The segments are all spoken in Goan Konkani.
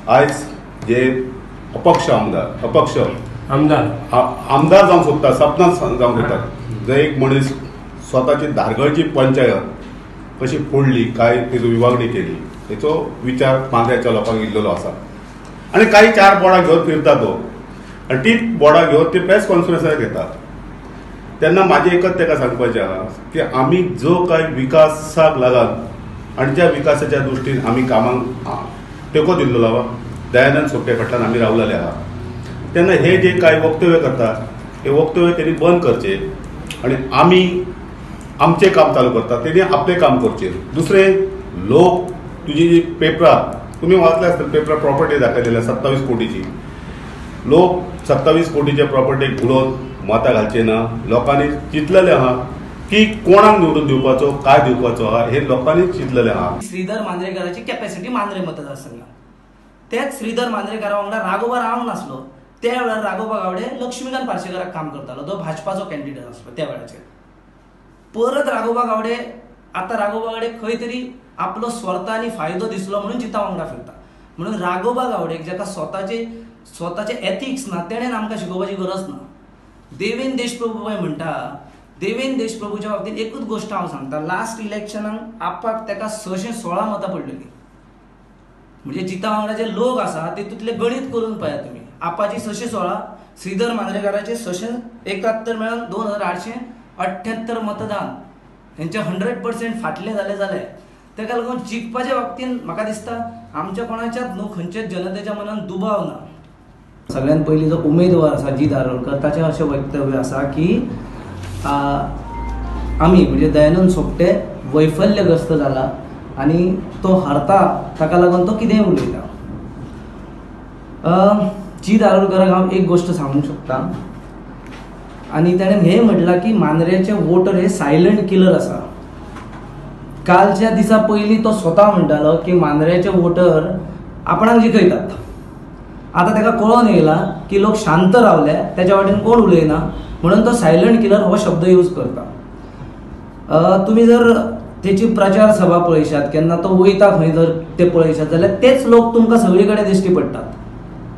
आयज जे अपक्ष आमदार अपक्ष आमदार आमदार जावंक सोदता, सपनां जावंक सोदता, जंय एक मनीस स्वताची धारगळची पंचायत कशी फोडली काय तेजो विभागणी केली तेचो विचार मांद्र्याच्या लोकांक इल्लेलो आसा आनी काही चार बोर्डां घेवन फिरता तो आनी ती बोर्डां घेवन ती प्रेस कॉन्फरन्साक घेता. तेन्ना म्हाजें एकच ताका सांगपाचें आहा की आमी जो काय विकासाक लागून आनी ज्या विकासाच्या दृश्टीन आमी कामाक तेंको दिल्लो आहा, दयानंद सोपटे फाटल्यान आमी रावलेले आहा, तेन्ना हे जे कांय वक्तव्य करता हे वक्तव्य तेणी बंद करचे आनी आमी आमचें काम चालू करता तेणी आपलें काम करचें. दुसरें, लोक तुजी जी पेपरां तुमी वाचले आसतले, पेपरां प्रॉपर्टी दाखयलेली 27 कोटीची, लोक 27 कोटीच्या प्रॉपर्टीक उलोवन मतां घालचे ना. लोकांनी चिंतलेलें आहा की कोणाक निवडून दिवपाचो काय दिवपाचो आहा हे लोकांनी चिंतलेलें आहा. श्रीधर मांद्रेकराची कॅपॅसिटी मांद्रे मतदारसंघात, तेच श्रीधर मांद्रेकरा वांगडा राघोबा रावंक नासलो. त्या वेळार राघोबा गावडे लक्ष्मीकांत पार्सेकराक काम करतालो, तो भाजपाचो कॅन्डिडेट आसलो त्या वेळाचेर. परत राघोबा गावडे आतां राघोबा गावडे खंय तरी आपलो स्वर्थ आनी फायदो दिसलो म्हणून जिता वांगडा फिरता. म्हणून राघोबा गावडेक जाका स्वताचे एथिक्स ना तेणेन आमकां शिकोवपाची गरज ना. देवेंद्र देशप्रभू पळय म्हणटा, देवेंद्र देशप्रभूच्या बाबतींत एकूच गोश्ट हांव सांगता, लास्ट इलेक्शनाक आपाक ताका 616 मतां पडलेलीं. म्हणजे जिता वांगडा जे लोक आसा तितूंतलें गणीत करून पळयात तुमी, आपाची 616, श्रीधर मांद्रेकाराचे 671 मेळून 2878 मतदान, हेंचे 100% फाटलें जालें जालें. ताका लागून जिखपाच्या बाबतींत म्हाका दिसता आमच्या कोणाच्याच न्हू खंयच्याच जनतेच्या मनान दुबाव ना. सगळ्यात पयलीं जो उमेदवार आसा जीत आरोलकर ताचें अशें वक्तव्य आसा की आमी म्हणजे दयानंद सोपटे वैफल्यग्रस्त जाला आनी तो हारता, ताका लागून तो कितेंय उलयता. जीत आरोलकराक हांव एक गोश्ट सांगूंक शकता आनी ताणें हें म्हटलां की मांद्रेचे वोटर हे सायलंट किलर आसा. कालच्या दिसा पयलीं तो स्वता म्हणटालो की मांद्रेचे वोटर आपणाक जिखयतात. आतां ताका कळोन येयला की लोक शांत रावले, तेच्या वाटेन कोण उलयना, म्हणून तो सायलंट किलर हो शब्द यूज करता. तुमी जर तेची प्रचार सभा पळयशात, केन्ना तो वयता खंय जर ते पळयशात जाल्यार तेच लोक तुमकां सगळे कडेन दिश्टी पडटात.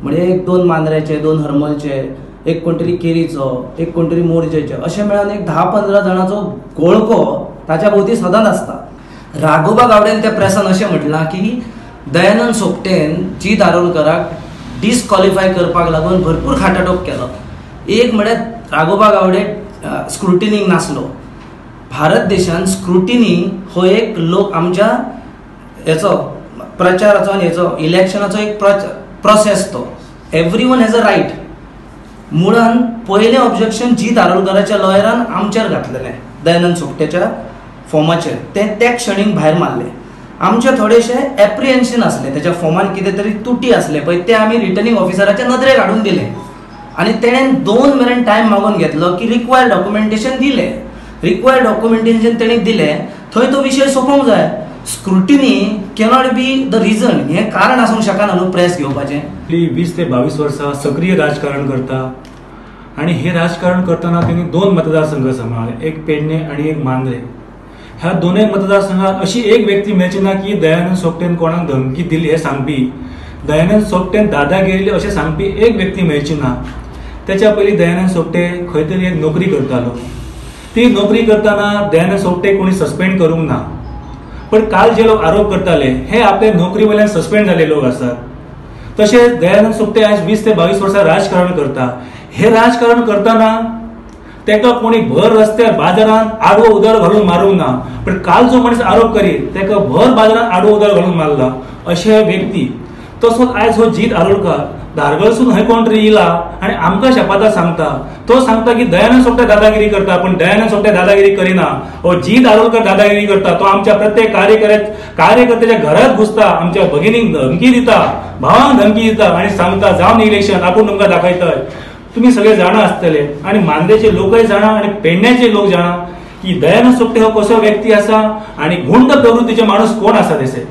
म्हणजे एक दोन मांद्र्याचे, दोन हरमलचे, एक कोण तरी केरीचो, एक कोण तरी मोरजेचे, अशें मेळून एक 10-15 जाणांचो गोळको ताच्या भोंवती सदांच आसता. राघोबा गावडेन त्या प्रेसान अशें म्हटलां की दयानंद सोपटेन जीत आरोलकराक डिसक्वॉलिफाय करपाक लागून भरपूर खाटाटोप केलो. एक म्हळ्यार राघोबा गावडे स्क्रुटिनीक नासलो. भारत देशान स्क्रुटिनी हो एक लोक आमच्या हेचो प्रचाराचो आनी हेचो इलेक्शनाचो एक प्रोसेस तो every one has a right. मुळान पयलें ऑब्जेक्शन जीत आरोलकराच्या लॉयरान आमचेर घातलेलें, दयानंद सोपटेच्या फॉर्माचेर, तें त्या क्षणीक भायर मारलें. आमचें थोडेशें एप्रिहेन्शन आसलें, तेच्या फॉर्मान कितें तरी तुटी आसलें पळय, तें आमी रिटर्निंग ऑफिसराच्या नदरेक हाडून दिलें आनी तेणेन 2 मेरेन टायम मागून घेतलो की रिक्वायर्ड डॉक्युमेंटेशन दिलें. रिक्वायर्ड डॉक्युमेंटेशन तेणी दिलें, थंय तो विशय सोंपोवंक जाय. Scrutiny cannot be the reason, हें कारण आसूंक शकना न्हू प्रेस घेवपाचें. 20 ते 22 वर्सां सक्रीय राजकारण करता आनी हे राजकारण करतना तेणी 2 मतदारसंघ सांबाळ्ळे, एक पेडणे आनी एक मांद्रे. ह्या दोनूय मतदारसंघात अशी एक व्यक्ती मेळची ना की दयानंद सोपटेन कोणाक धमकी दिली हें सांगपी, दयानंद सोपटेन दादागिरी अशें सांगपी एक व्यक्ती मेळची ना. त्याच्या पयलीं दयानंद सोपटे खंय तरी एक नोकरी करतालो, ती नोकरी करतना दयानंद सोपटे कोणी सस्पेंड करूंक ना. पण काल जे लोक आरोप करताले हे आपले नोकरी वयल्यान सस्पेंड जाल्ले लोक आसात. तशेंच दयानंद सोपटे आज 20 ते 22 वर्सां राजकारण करता. हे राजकारण करतना तेका कोणी भर रस्त्यार बाजारांत आडवो उदर घालून मारूंक ना, पण काल जो मनीस आरोप करीत तेका भर बाजारांत आडवो उदर घालून मारला अशे व्यक्ती. तसोच आयज हो जीत आरोलकर धारगळसून हय कोण तरी येयला आनी आमकां शेपाता सांगता, तो सांगता की दयानंद सोपटे दादागिरी करता, पण दयानंद सोपटे दादागिरी करिना. हो जीत आरोलकर दादागिरी करता, तो आमच्या प्रत्येक कार्यकर्त्याच्या घरात घुसता, आमच्या भगिनींक धमकी दिता, भावांक धमकी दिता आनी सांगता जावन इलेक्शन आपूण तुमकां दाखयतय. तुमी सगळे जाणा आसतले आनी मांद्रेचे लोकय जाणा आनी पेडण्याचे लोक जाणा की दयानंद सोपटे हो कसो व्यक्ती आसा आनी गुंड प्रवृत्तीचे माणूस कोण आसा तेसे.